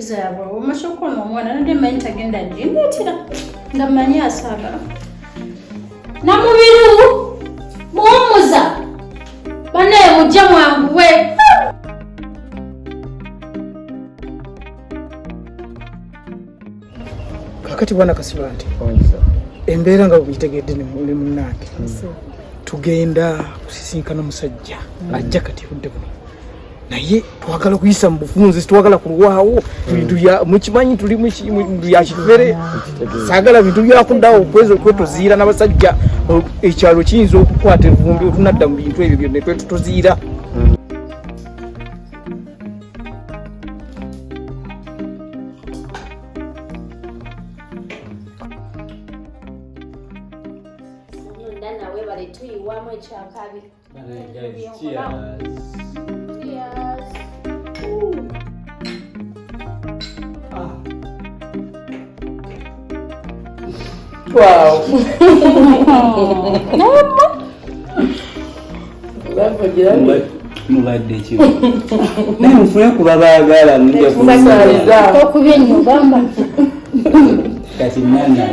Empiza yabwe omasha okukona omwana nadde mmanyi tagenda gindeetera nga mmanyi asaaga. Namubiru muwummuza bannaye mujje mwanguwe. Kakati bwana Kasiba nti embeera nga bwemugitegedde ne munnange tugenda kusisinkana omusajja ajja kati budde buno naye twagala kuyisa mu bufunze sitwagala kulwawo bintu bya mukimanyi tuli mu bya kifere saagala bintu byakuddawo okwezi okwetoziira n'abasajja ekyalo kiyinza okukwata evumbi otunadda mu bintu ebyo byonna twetutoziira. Webale tuyiwamu ekyakabi. Wow. Mubadde ki naye mufune kuba baagala mujja okubye nnyo gamba kati nana.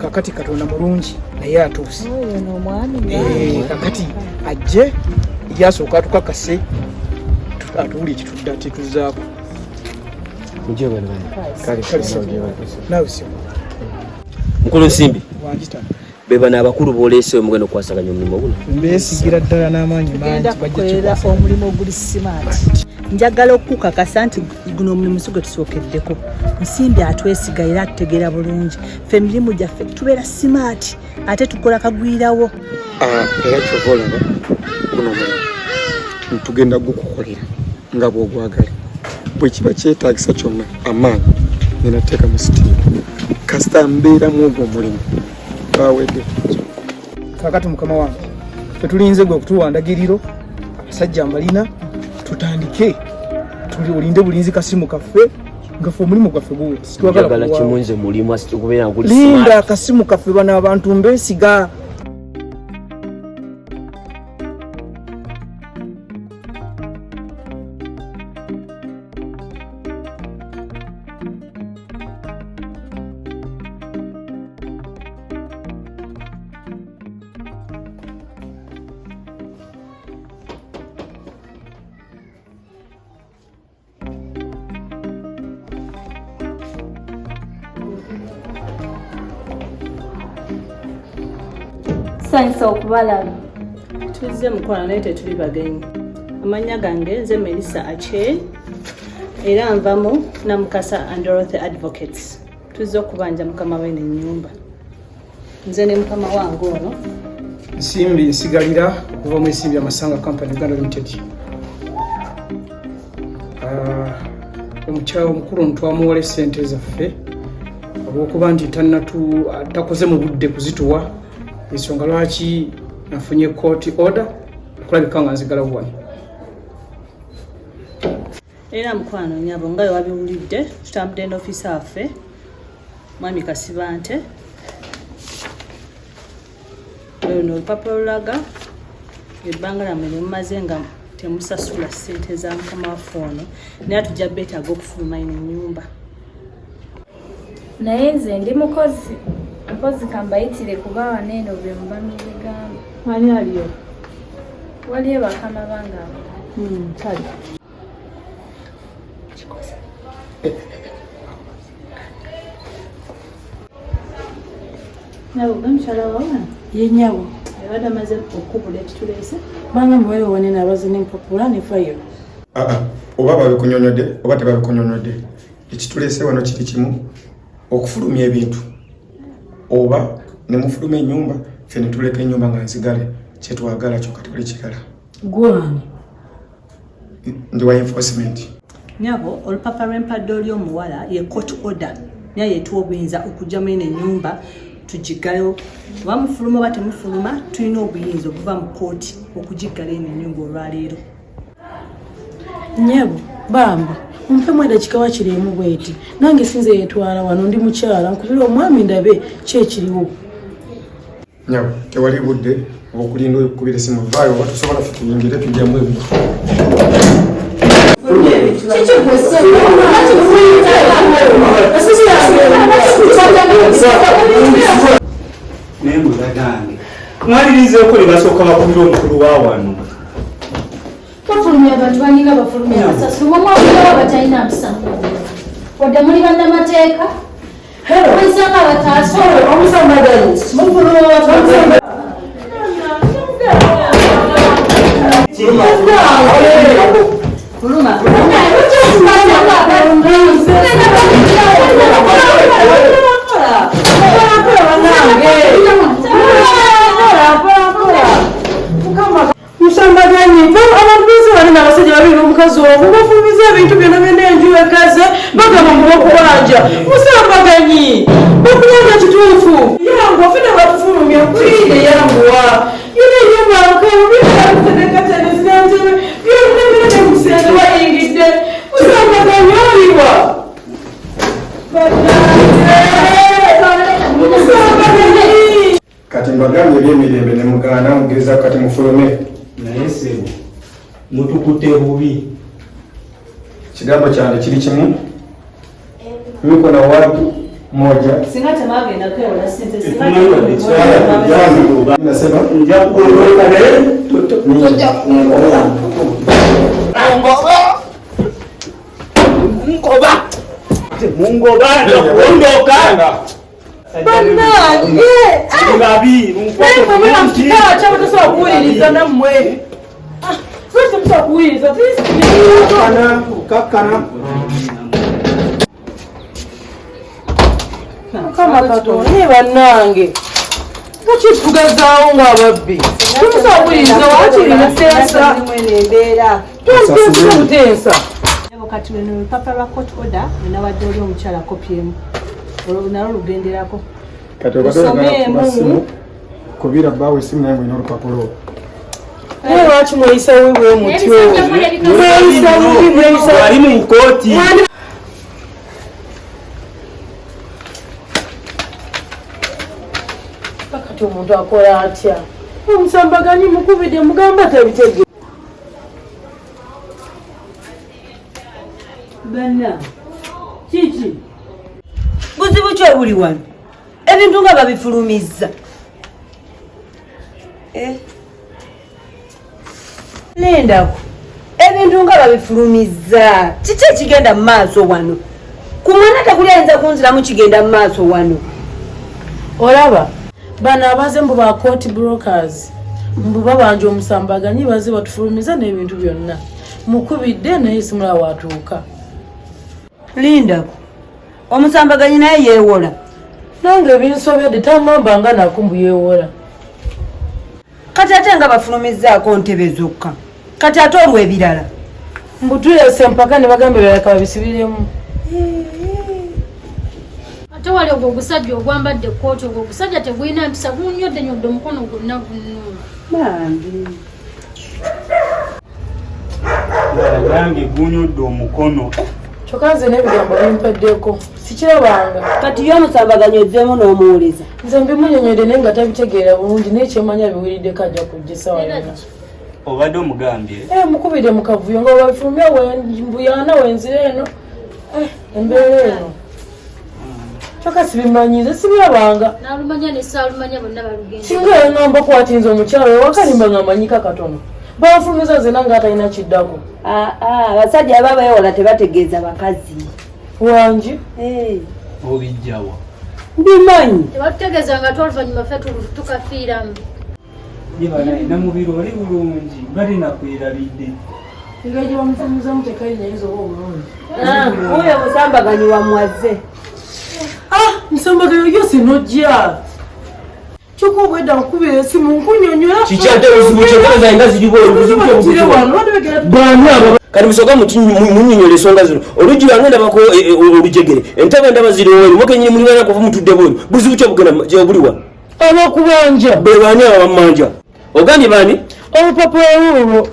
Kakati Katonda mulungi naye atuuse. Kakati ajje yasooka atukakase atuwulire kitudda kituzaako. Mukulu Nsimbi, be bano abakulu boleese omugenda okukwasaganya omulimu guno. Mbeesigira ddala n'amaanyi mangi. Bajja omulimu oguli smart. Njagala okukukakasa nti guno omulimu si gwe tusookeddeko. Nsimbi atwesiga era atutegeera bulungi. Ffe emirimu gyaffe tubeera smart ate tukola kagwirawo. Era kyova olaba guno omulimu tugenda gukukolera nga bw'ogwagala. Bwe kiba kyetaagisa kyonna amaanyi ngenda tuteeka mu sitiimu kasita mbeeramu ogwo omulimu bawedde. Kakati mukama wange, fe tulinze gwe okutuwa ndagiriro. Abasajja mbalina, tutandike olinde bulinzi kasimu kaffe nga ffe omulimu gwaffe guwe. Njagala kimu nze mulimu okubeera guli Linda smart. Akasimu kaffe, bano abantu mbeesiga. Tusanyusa okubalaba. Tuzze mukwano naye tetuli bagenyi. Amannya gange nze Melissa Ache era nva mu Namukasa and Dorothy Advocates. Tuzze okubanja mukama w'eno ennyumba, nze ne mukama wange ono. Nsimbi Nsigalira okuva mu Ensimbi Amasanga Company Uganda Limited. Omukyala omukulu ono twamuwola esente zaffe olwokuba nti tannatu takoze mu budde kuzituwa, ensonga lwaki nafunye court order okulabika nga nzigalawo wano. Era mukwano nyabo, nga wewabiwulidde, tutambudde n'ofiisa waffe Mwami Kasibante. Luno olupapula olulaga ebbanga lyammwe lyemumaze nga temusasula ssente za mukama waffe ono, naye tujja beetaaga okufuluma ino ennyumba. Naye nze ndi mukozi mpozi kambayitire kuba wano eno bye muba mubigamba. Ani aliyo? Waliyo bakama bange abalala. Kale. Nawe gwe mukyala wawe? Ye nnyabo. Abadde amaze okukubula ekituleese. Banga muwere wanene abaze n'empapula ne fayiro. Aa, oba babikunyonyodde oba tebabikunyonyodde, ekituleese wano kiri kimu: okufulumya ebintu oba ne mufuluma ennyumba, ffe ne tuleka ennyumba nga nzigale. Kyetwagala kyokka, tewali kirala. Gwani? Ndi wa enforcement. Nyabo, olupapula lw'empadde oli omuwala ye court order, naye yetuwa obuyinza okugyamu eno ennyumba tugiggalewo. Oba mufuluma oba temufuluma, tulina obuyinza obuva mu kooti okugiggala eno ennyumba olwaleero. Nnyabo, bambi mumpemu edakika wakiri emu bweti. Nange sinze yetwala wano, ndi mukyala, nkubira omwami ndabe ki ekiriwo. Nyabo, tewali budde okulinda okukubira esimu. Vaayo oba tusobola ffe tuyingire tujjamu ebintu. Fulumya ebintu. Naye mubagange mwalirizeeko ne basooka bakubira omukulu wa wano. Bafulumya abantu balinga bafulumya amasasi omwawulirawo abatalina mpisa wadde muli bannamateeka oyisanga abataasa. Musambaganyi abantu bezi bali n'abasajja babiri n'omukazi omu bafulumiza ebintu byonna byonna enju ekaze bagamba mbu bakubanja. Musambaganyi bakubanja kituufu. Yanguwa fena batufulumya kulinde yanguwa. Yona enyumba nkalubiakutenekatenezirantebe byonna byonna nemusenze bayingidde. Musambaganyi oliwa. Musambaganyi. Kati mbagambye eby'emirembe ne mugaana mugeza kati mufulume. Naye ssebo mutukute bubi. Kigambo kyange kiri kimu, niko na watu moja Singa temwagenda kwewola ssente, singa nasema nja kuondoka naye. Mungoba nja kuondoka. Bannange! Babi Naye mmwe mwe mukikala kyabo tosobola kuwuliriza nammwe. Lwaki temusobola kuwuliriza? Kakkana. Mukama Katonda naye bannange lwaki tugazaawo ng'ababbi? Temusobola kuwuliriza wakiri muteesa. Embeera. Twamutesa muteesa. Kati luno olupapula lwa court order lunawadde oli omukyala kopi emu, olwo nalwo lugenderako. Kati obadde oyagala kuba simu kubira bbaawe esimu naye ng'olina olupapula olwo. Naye lwaki mweyisa bubi bwe mutyo? Mweyisa bubi, mweyisa Wali mu kkooti. Kati omuntu akola atya? Omusambaganyi mukubidde mugamba tabitege. Banna kiki buzibu ki obuli wano? Ebintu nga babifulumizza. Lindako, ebintu nga babifulumizza, kiki ekigenda mu maaso wano? Ku mwana tekuli ayinza kunziramu kigenda mu maaso wano. Olaba bano abaze mbu ba court brokers mbu babanja omusambaganyi baze batufulumiza n'ebintu byonna. Mukubidde naye simula watuuka. Lindako, omusambaganyi naye yeewola. Nange binsobedde tangamba nga nako mbu yeewola. Kati ate nga bafulumizzaako ntebe zokka, kati ate olwo ebirala. Mbu tuleese mpaka ne bagamba ebirala kababisibiremu. Ate wali ogwo ogusajja ogwambadde ekkooti, ogwo ogusajja tegulina mpisa, gunywedde nywedde omukono gwonna gunnuma. Bambi. Nange gunywedde omukono. Kyokka nze n'ebigambo bimpaddeko sikirabanga. Kati ye omusambaganyi ozzeemu n'omuwuliza. Nze mbimunyonyodde naye nga tabitegeera bulungi, naye kyemanya biwuliddeko ajja kujja essaawa yonna. Obadde omugambye? Mukubire mu kavuyo nga babifulumya mbuyana wenzira eno. Embeera eno. Kyokka sibimanyi nze sibirabanga. Nalumanya ne saalumanya bonna balugenda. Singa yangamba kwatinza omukyalo ewakalimba nga amanyika katono. Banfulumiza nze nange atalina kiddako. Abasajja baba beewola tebategeeza bakazi. Wangi? Obijjawa? Mbimanyi. Tebatutegeeza nga twoluvannyuma ffe tukafiiramu. Ye banaye namubiri oli bulungi bali nakwerabidde. Engeri gye bamufulumizamu tekayinza yinza oba obulungi. Oyo musambaganyi wamwaze. Musambaganyi yose nojja. Kyokka obwedda nkubira esimu nkunyonyola. Kiki ate obuzibu kyokka zange ziri bweru, obuzibu ki obuzibu? Bani abo? Kati musooka munnyonnyola ensonga zino. Oluggi lwange ndabako olujegere, entebe ndaba ziri wabweru, mwe kennyini muli bana kuva mutudde bweru. Buzibu ki obugenda gye buli wa? Abakubanja. Be baani abo abammanja? Ogambye baani? Olupapula lulwo.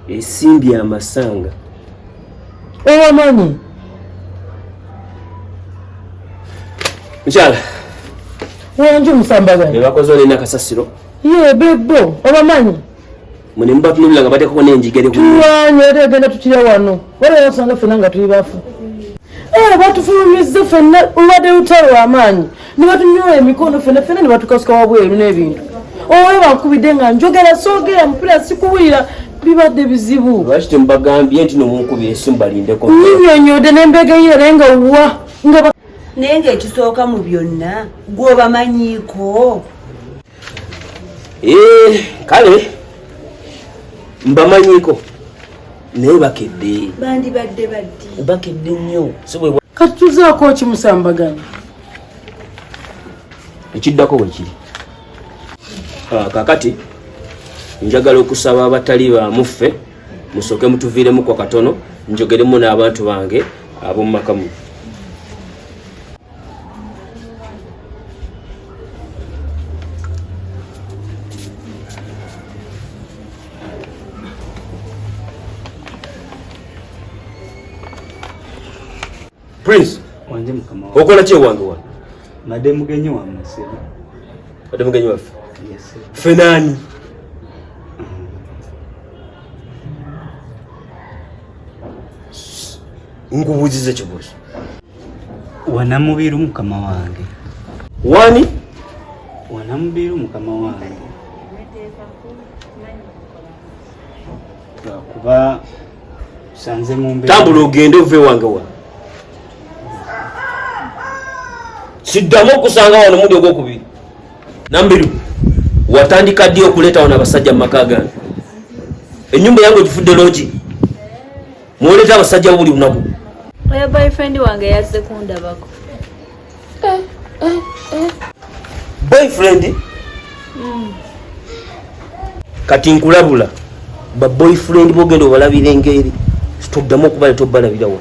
Esimbye amasanga. Obamanyi? Mukyala. Wangi omusambaganyi. Be bakoze olina kasasiro. Ye bebo obamanyi Mwe ne mubatunulira nga bateekako n'enjigere ku Tulwanye ate agenda tutira wano. Waliwo osanga ffenna nga tuli bafu. Era batufulumizza ffenna olubadde lutalo lw'amaanyi ne batunyola emikono ffenna ffenna ne batukasuka wabweru n'ebintu. Oyo bankubidde nga njogera soogera mupira sikuwulira bibadde bizibu. Lwaki temubagambye nti nomunkubira esimu balindeko? Nyinyonyodde ne mbegayira naye nga wa nga Naye ng'ekisooka mu byonna gw'obamanyiiko. Kale mbamanyiiko naye bakedde. Bandibadde baddi? Bakedde nnyo. Kati tuzaako ki musambaganya? Ekiddako bwe kiri. Kakati njagala okusaba abatali bamuffe musooke mutuviiremu kwa katono njogeremu n'abantu bange ab'omu maka muno. Prince, wanje mukama wange. Okola ki ewange wano? Mbadde mugenyi wammwe ssebo. Mbadde mugenyi waffe? Yes. Ffe naani? Nkubuuziza ekibuuzo. Wanamubiru mukama wange. Wani? Wanamubiru mukama wange. Lwakuba sanze mu mbeera. Tambula ogende ove wange wano. Siddamu okusanga wano mudi ogwokubiri. Nambiru, watandika ddi okuleeta wano abasajja mu maka gange? Ennyumba yange ogifudde loogi. Mwoleeta abasajja buli lunaku. Oyo boyfriend wange yazze kundabako. Boyfriend? Kati nkulabula ba boyfriend bogenda obalabira engeri toddamu okubaleeta obalabira wa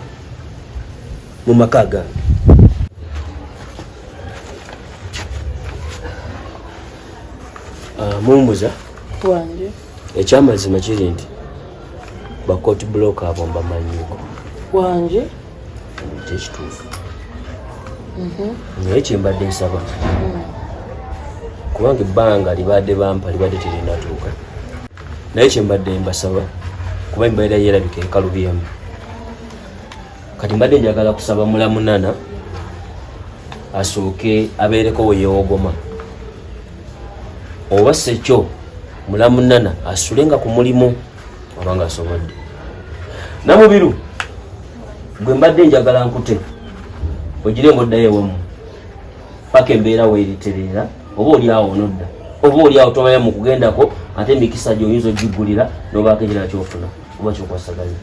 mu maka gange. Mumbuza wange. Ekyamazima kiri nti ba court block abo mbamanyiiko. Wange. Kyekituufu. Naye kyembadde nsaba kubanga ebbanga libadde bampa libadde terinatuuka, naye kyembadde mbasaba kuba embeera yerabika ekalubyemu. Kati mbadde njagala kusaba mulamunana asooke abeereko we yeewogoma, oba sekyo mulamunana asulenga ku mulimu oba nga asobodde. Namubiru gwe mbadde njagala nkute ogire ng'oddayo ewammwe paka embeera weeritereera, oba oli awo onodda, oba oli awo tomanya mu kugendako, ate emikisa gy'oyinza ogigulira n'obaako ekirala ky'ofuna oba ky'okwasaganya.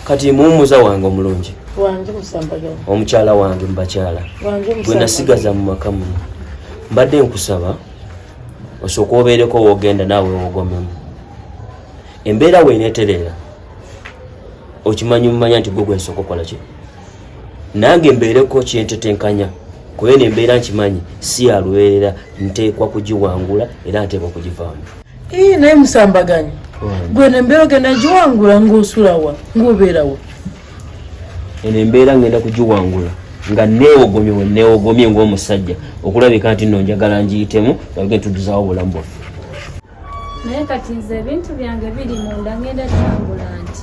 Kati muwummuza wange omulungi, Wange musambaganya. omukyala wange mu bakyala Wange gwe musambaganya. nasigaza mu maka muno, mbadde nkusaba osooke obeereko w'ogenda naawe wogomemu. Embeera weeneetereera okimanyi mumanya nti gwe gwe nsooka okukola ki, nange mbeereko kyentetenkanya kuba eno embeera nkimanyi si ya lubeerera, nteekwa kugiwangula era nteekwa kugivaamu. Naye musambaganyi gwe nembeera ogenda giwangula ng'osulawa ng'obeerawa? Eno embeera ngenda kugiwangula nga neewogomye we neewogomye ng'omusajja okulabika nti nno njagala ngiyitemu nga tuduzaawo obulamu bwaffe. Naye kati nze ebintu byange biri munda ngenda tambula nti.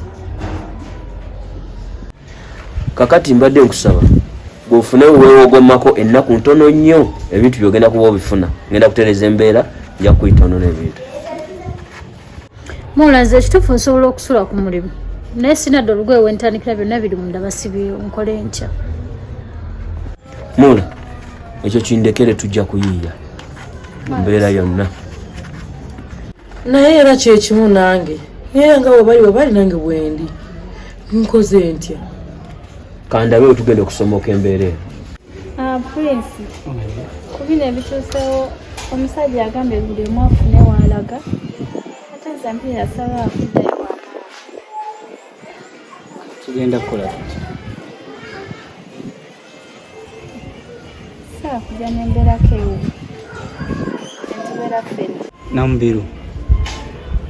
Kakati mbadde nkusaba bw'ofune weewogomako ennaku ntono nnyo ebintu by'ogenda kuba obifuna, ngenda kutereeza embeera nja kuyita onona ebintu. Mula nze ekituufu nsobola okusula ku mulimu naye sinadde olugoye wentandikira byonna biri munda basibyeyo nkole ntya? Mula ekyo kindekere tujja kuyiiya embeera yonna. Naye era kyekimu nange era nga webali webali nange bwendi nkoze ntya? Kandabe we tugenda okusomoka embeera eno. Prince, ku bino ebituusewo omusajja agambye buli omu afune waalaga, ate nze mpulira saba akuddayo wa maama. Tugenda kukola tutya? Sawa kujja nembeerako ewo entubeera ffenna. Namubiru,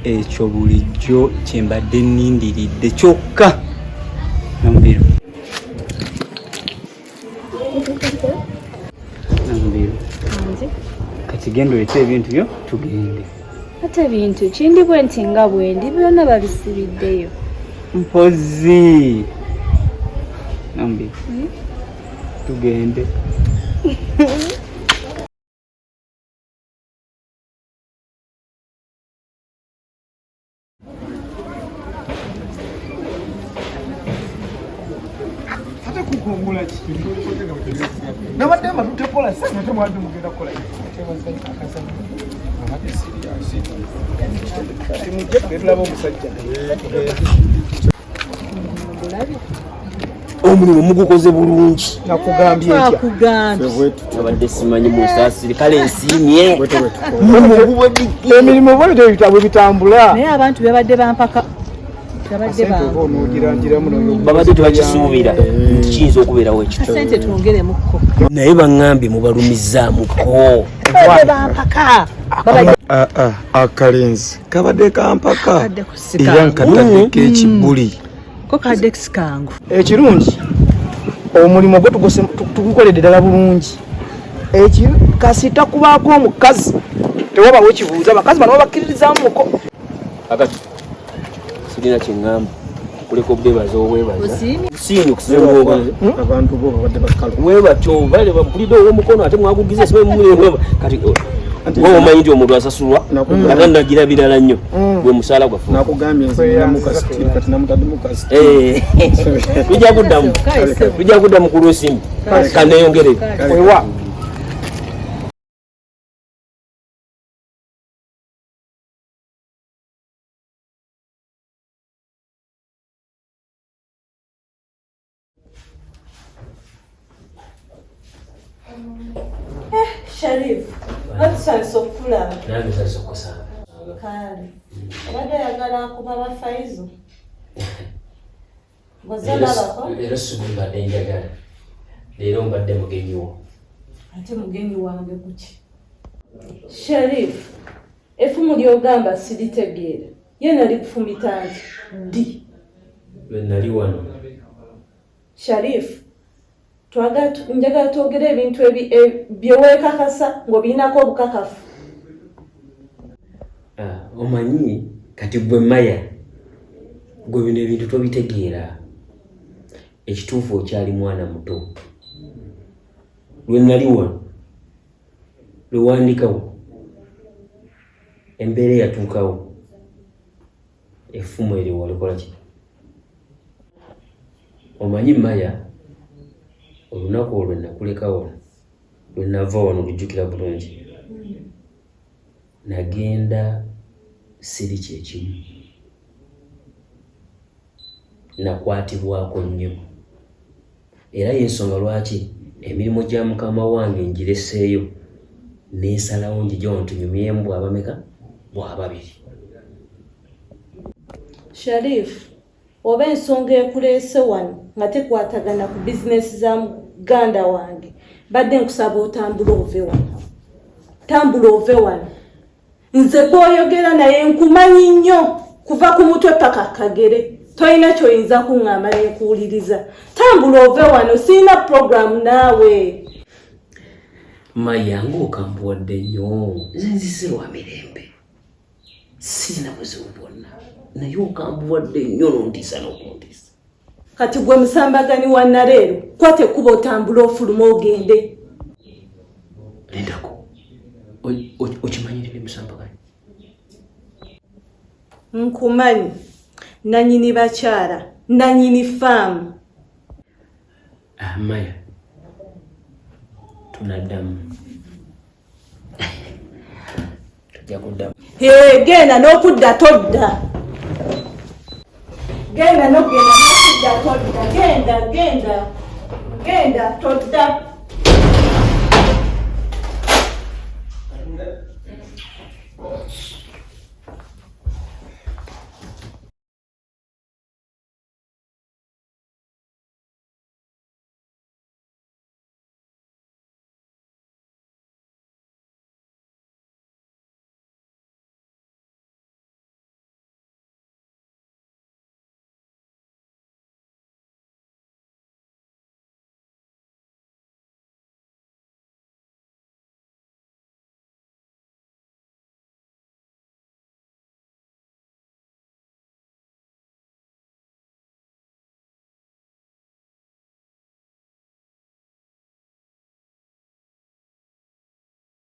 ekyo bulijjo kye mbadde nnindiridde kyokka. Namubiru, Namubiru, kati Genda olete ebintu byo tugende. Ate bintu kindi bwe nti nga bwendi byonna babisibiddeyo. Mpozi Nambi, tugende. Ate kukungula ki? Nabadde nga tutekola sente ate mwadde mugenda kukola kati mujje tugende tulabe omusajja. Omulimu mugukoze bulungi. Nakugambye ntya? Nabadde simanyi, musaasire, kale nsiimye. Emirimu bwe bwe bitambula. Naye abantu babadde bampaka, babadde bangu. Onoogirangiramu. Babadde tebakisuubira nti kiyinza okubeerawo ekito. Kasente twongeremukko. Naye baŋŋambye mubalumizaamuko. Babadde bampaka. Ah, ah, akalenzi kabadde kampaka Kabadde kusika. era nkataddeko ekibuli. Ko kadde sikangu. Ekirungi omulimu gwe tugukoledde ddala bulungi. Eki kasita kubaako omukazi tewabawo kibuuza, abakazi bano babakkiririzaamuko. Akati sirina kyeŋŋamba kuleka obwebaza obwebaza. Osiimye? Siimye okusinga obwebaza. Abantu bo babadde bakalu. Webatyo bale bampulidde ow'omukono ate mwagugiza sibe kati wowe omanyi nti omuntu asasulwa ate nagira birala nnyo gwe musaala gwaffe. Nakugambye nze ninamu kasitiiru, kati namutaddemu kasitiiru. Tujja kuddamu, tujja kuddamu ku lwesimbi kaneyongere. Wewa. Sharif, batusanyusa okukulaba. Nange nsanyusa okukusanga. Kale obadde oyagala kuba bafaizo ngozolabako. Leero sibu mbadde njagala, leero mbadde mugenyi wo. Ate mugenyi wange kuki? Sharif, effumu lyogamba siritegeera, ye nali kufumita nti ddi? Lwe nali wano. Sharif, njagala twogere ebintu bye weekakasa ng'obirinako obukakafu. Ah, omanyi kati gwe Maya, gwe bino ebintu tobitegeera. Ekituufu okyali mwana muto. Lwe nali wano, lwe wandikawo, embeera eyatuukawo, effumu eryo walikola ki? Omanyi Maya, olunaku olwo nakuleka wano, lwe nava wano, lujjukira bulungi, nagenda siri kyekimu, nakwatibwako nnyo, era y'ensonga lwaki emirimu gya mukama wange ngireseeyo nensalawo njija wano tunyumyemu bwabameka bwababiri. Sharif, oba ensonga ekuleese wano nga tekwatagana ku bizinesi za muganda wange, badde nkusaba otambule ove wano, tambula ove wano. Nze gwoyogera naye nkumanyi nnyo kuva ku mutwe paka kagere, tolina kyoyinza kuŋŋamba nenkuwuliriza. Tambula ove wano, sirina puroguramu naawe. Maya, ng'okambuwadde nnyo. Nze nzise lwa mirembe, sirina buzibu bwonna, naye okambuwadde nnyo nontiisa n'okuntiisa. Kati gwe musambagani wa naleero, kwata ekkuba otambule ofulume ogende. Lindako, okimanyire ndi musambaganyi? Nkumanyi, nanyini bakyala, nanyini faamu. Ah, Maya, tunaddamu, tujja kuddamu. Hey, genda n'okudda todda, genda n'okugenda n'okudda todda, genda genda genda todda.